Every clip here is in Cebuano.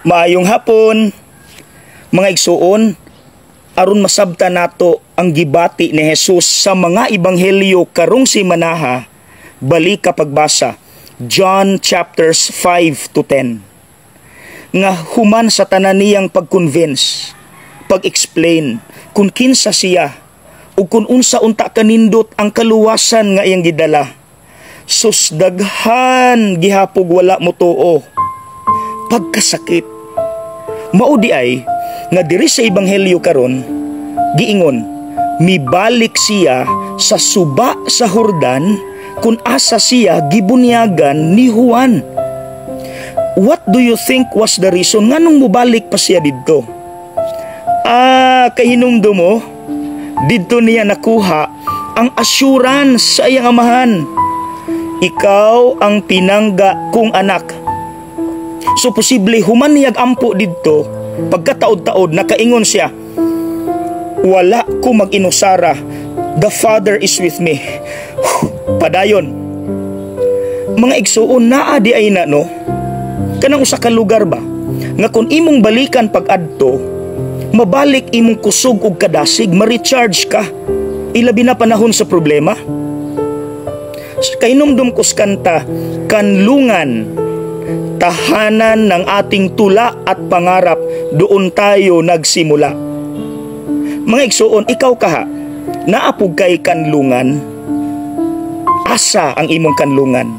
Maayong hapon, mga igsuon. Aron masabta nato ang gibati ni Jesus sa mga ebanghelyo karong simanaha, balik ka pagbasa John chapters 5 to 10. Nga human sa tanan niyang pag-convince, pag-explain kung kinsa siya ug kung unsa unta kanindot ang kaluwasan nga iyang gidala. Sus, daghan gihapog wala motuo. Pagkasakit. Mao diay nga diri sa ebanghelyo karon giingon mibalik siya sa suba sa Hordan kung asa siya gibunyagan ni Juan. What do you think was the reason nganong mobalik pa siya didto? Ah, kahinumdum mo, didto niya nakuha ang assurance sa iyang amahan. "Ikaw ang pinangga kong anak." So posible human niyag ampo didto, pagkataod-taod nakaingon siya, "Wala ko mag-inusara. The Father is with me." Padayon. Mga igsuon, naa diay na, no? Kanang usa ka lugar ba nga kung imong balikan pag-adto, mabalik imong kusog ug kadasig, ma-recharge ka. Ilabi na panahon sa problema. Kahinumdum ko sa kanta, "Kanlungan, tahanan ng ating tula at pangarap, doon tayo nagsimula." Mga igsuon, ikaw kaha, naa pud kay kanlungan? Asa ang imong kanlungan?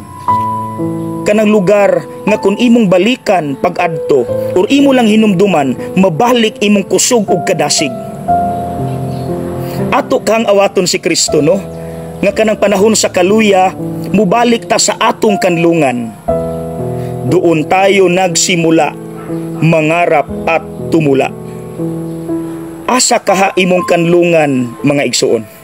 Kanang lugar nga kung imong balikan pag-adto or imo lang hinumduman, mabalik imong kusog ug kadasig. Ato kang awaton si Kristo, no? Nga kanang panahon sa kaluya, mubalik ta sa atong kanlungan. Doon tayo nagsimula, mangarap at tumula. Asa kaha imong kanlungan, mga igsuon?